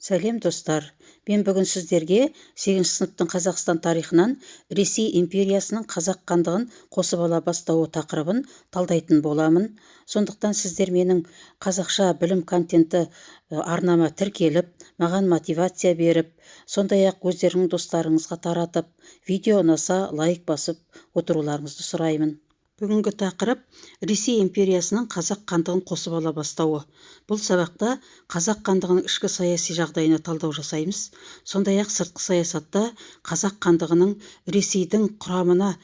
Сәлем, достар! Мен бүгін сіздерге 8 сыныптың Қазақстан тарихынан «Ресей империясының Қазақ хандығын қосып ала бастауы» тақырыбын талдайтын боламын. Сондықтан сіздер менің «Қазақша білім контенті» арнама тіркеліп, маған мотивация беріп, сондай-ақ өздеріңнің достарыңызға таратып, видео ұнаса, лайк басып отыруларыңызды сұраймын. Бүгінгі тақырып: «Ресей империясының Қазақ хандығын қосып ала бастауы». Бұл сабақта Қазақ хандығының ішкі саяси жағдайына талдау жасаймыз, сондай-ақ сыртқы саясатта Қазақ хандығының Ресейдің құрамына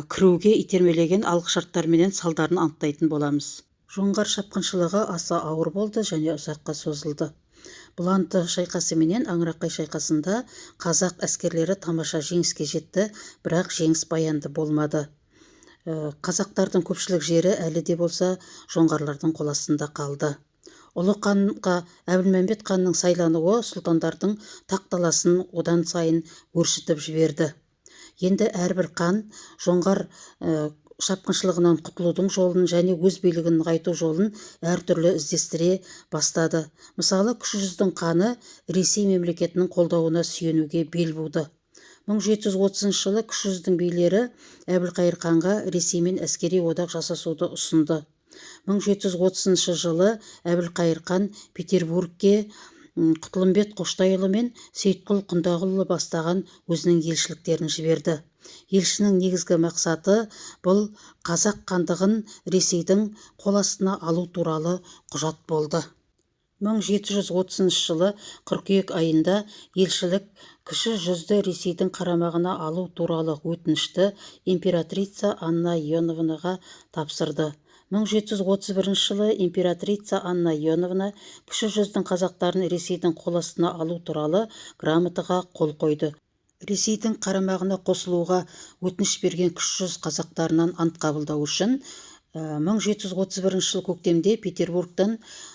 кіруге итермелеген алғышарттар менен салдарын анықтайтын боламыз. Жоңғар шапқыншылығы аса ауыр болды және ұзаққа созылды. Бұланты шайқасы менен Аңырақай шайқасында қазақ әскерлері тамаша жеңіске жетті, бірақ жеңіс баянды болмады. Қазақтардың көпшілік жері әлі де болса жоңғарлардың қол астында қалды. Ұлы ханға Әбілмәмбет ханның сайлануы сұлтандардың тақталасын одан сайын өршітіп жіберді. Енді әрбір хан жоңғар шапқыншылығынан құтылудың жолын және өз билігін нығайту жолын әртүрлі іздестіре бастады. Мысалы, Кіші жүздің ханы Ресей мемлекетінің қолдауына сүйенуге бел буды. 1730 жылы Кіші жүздің билері Әбілқайыр ханға Ресеймен әскери одақ жасасуды ұсынды. 1730 жылы Әбілқайыр хан Петербургке Құтылымбет Қоштайұлы мен Сейітқұл Құндағұлұлы бастаған өзінің елшіліктерін жіберді. Елшінің негізгі мақсаты бұл Қазақ хандығын Ресейдің қол астына алу туралы құжат болды. 1730 жылы қыркүйек айында елшілік Кіші жүзді Ресейдің қарамағына алу туралы өтінішті императрица Анна Иоанновнаға тапсырды. 1731 жылы императрица Анна Иоанновна Кіші жүздің қазақтарын Ресейдің қол астына алу туралы грамотаға қол қойды. Ресейдің қарамағына қосылуға өтініш берген Кіші жүз қазақтарынан ант қабылдау үшін 1731 жыл көктемде Петербургтан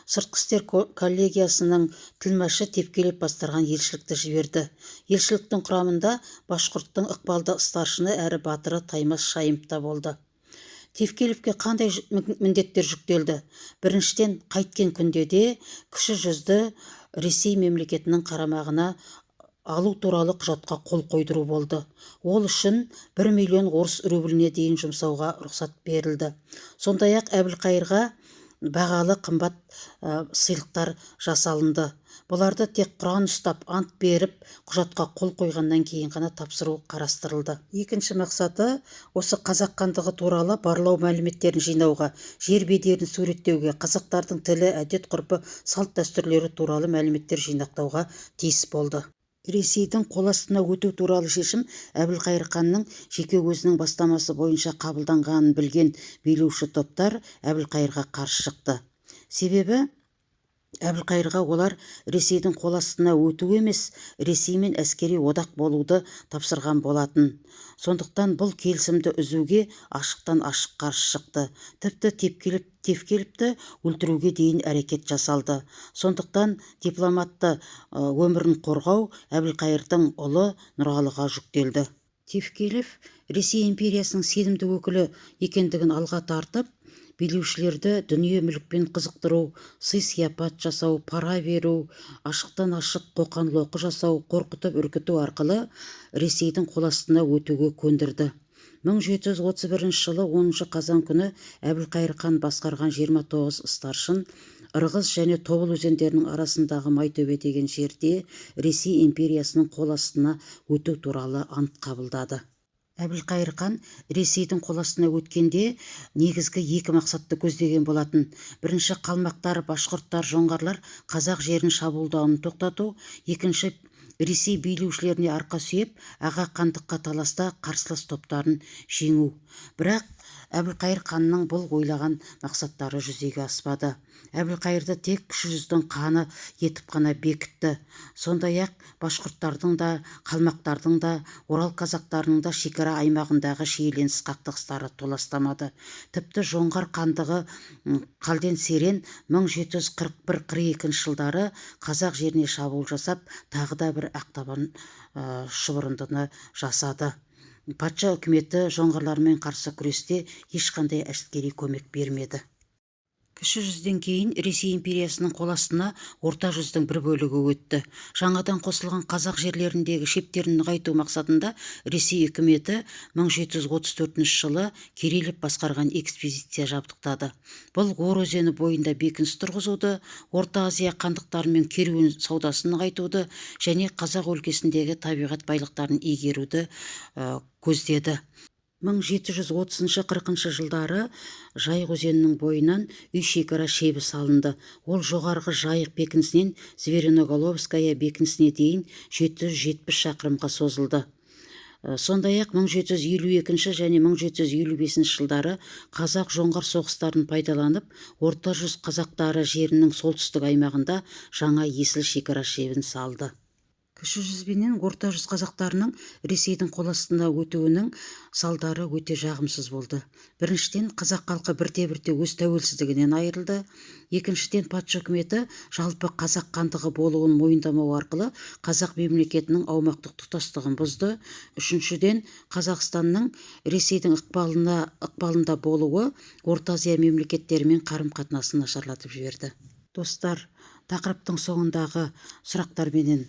Сыртқы істер коллегиясының тілмашы Тевкелев бастарған елшілікті жіберді. Елшіліктің құрамында башқұрттың ықпалды старшыны әрі батыры Таймас Шайымов та болды. Тевкелевке қандай міндеттер жүктелді? Біріншіден, қайткен күнде де Кіші жүзді Ресей мемлекетінің қарамағына алу туралы құжатқа қол қойдыру болды. Ол үшін 1 миллион орыс рубліне дейін жұмсауға рұқсат берілді. Сондай-ақ Әбілқайырға бағалы қымбат сыйлықтар жасалынды. Бұларды тек құран ұстап ант беріп, құжатқа қол қойғаннан кейін ғана тапсыру қарастырылды. Екінші мақсаты осы Қазақ хандығы туралы барлау мәліметтерін жинауға, жер бедерін суреттеуге, қазақтардың тілі, әдет ғұрпы, салт дәстүрлері туралы мәліметтер жинақтауға тиіс болды. Ресейдің қол астына өту туралы шешім Әбілқайыр ханның жеке өзінің бастамасы бойынша қабылданғанын білген билеуші топтар Әбілқайырға қарсы шықты. Себебі Әбілқайырға олар Ресейдің қол астына өту емес, Ресеймен әскери одақ болуды тапсырған болатын. Сондықтан бұл келісімді үзуге ашықтан ашық қарсы шықты. Тіпті Тевкелевті өлтіруге дейін әрекет жасалды. Сондықтан дипломатты өмірін қорғау Әбілқайырдың ұлы Нұрғалыға жүктелді. Тевкелев Ресей империясының сенімді өкілі екендігін алға тартып, билеушілерді дүние-мүлікпен қызықтыру, сый-сияпат жасау, пара беру, ашықтан ашық қоқан-лоқы жасау, қорқытып үркіту арқылы Ресейдің қол астына өтуге көндірді. 1731 жылы 10 қазан күні Әбілқайыр хан басқарған 29 старшын Ырғыз және Тобыл өзендерінің арасындағы Майтөбе деген жерде Ресей империясының қол астына өту туралы ант қабылдады. Әбілқайыр хан Ресейдің қол астына өткенде негізгі екі мақсатты көздеген болатын. Бірінші, қалмақтар, башқұрттар, жоңғарлар қазақ жерін шабуылдауын тоқтату. Екінші, Ресей билеушілеріне арқа сүйеп, аға хандыққа таласта қарсылас топтарын жеңу. Бірақ Әбілқайыр ханның бұл ойлаған мақсаттары жүзеге аспады. Әбілқайырды тек Кіші жүздің ханы етіп қана бекітті. Сондай-ақ башқұрттардың да, қалмақтардың да, орал казактарының да шекара аймағындағы шиеленіс қақтығыстары толастамады. Тіпті Жоңғар хандығы Қалден Серен 1741-42 жылдары қазақ жеріне шабуыл жасап, тағы да бір ақтабан шұбырындыны жасады. Патша үкіметі жоңғарлармен қарсы күресте ешқандай әскери көмек бермеді. Кіші жүзден кейін Ресей империясының қол астына Орта жүздің бір бөлігі өтті. Жаңадан қосылған қазақ жерлеріндегі шептерін нығайту мақсатында Ресей үкіметі 1734 жылы Кириллов басқарған экспедиция жабдықтады. Бұл Ор өзені бойында бекініс тұрғызуды, Орта Азия хандықтарымен керуен саудасын нығайтуды және қазақ өлкесіндегі табиғат байлықтарын игеруді көздеді. 1730-40 жылдары Жайық өзенінің бойынан үй шекара шебі салынды. Ол жоғарғы Жайық бекінісінен Звериноголовская бекінісіне дейін 770 шақырымға созылды. Сондай-ақ 1752 және 1755 жылдары қазақ-жоңғар соғыстарын пайдаланып, Орта жүз қазақтары жерінің солтүстік аймағында жаңа Есіл шекара шебін салды. Кіші жүз бенен Орта жүз қазақтарының Ресейдің қол астына өтуінің салдары өте жағымсыз болды. Біріншіден, қазақ халқы бірте-бірте өз тәуелсіздігінен айырылды. Екіншіден, патша үкіметі жалпы қазақ хандығы болуын мойындамау арқылы қазақ мемлекетінің аумақтық тұтастығын бұзды. Үшіншіден, Қазақстанның Ресейдің ықпалында болуы Орта Азия мемлекеттерімен қарым-қатынасын нашарлатып жіберді. Достар, тақырыптың соңындағы сұрақтар менен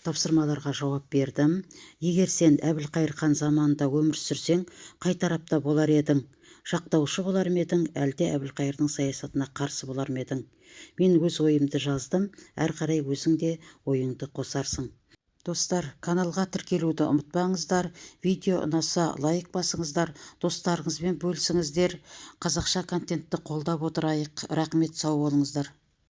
тапсырмаларға жауап бердім. Егер сен Әбілқайыр хан заманында өмір сүрсең, қай тарапта болар едің? Жақтаушы болар ма едің, әлде Әбілқайырдың саясатына қарсы болар ма едің? Мен өз ойымды жаздым, әрі қарай өзің де ойыңды қосарсың. Достар, каналға тіркелуді ұмытпаңыздар. Видео ұнаса, лайк басыңыздар, достарыңызбен бөлісіңіздер. Қазақша контентті қолдап отырайық. Рақмет, сау болыңыздар.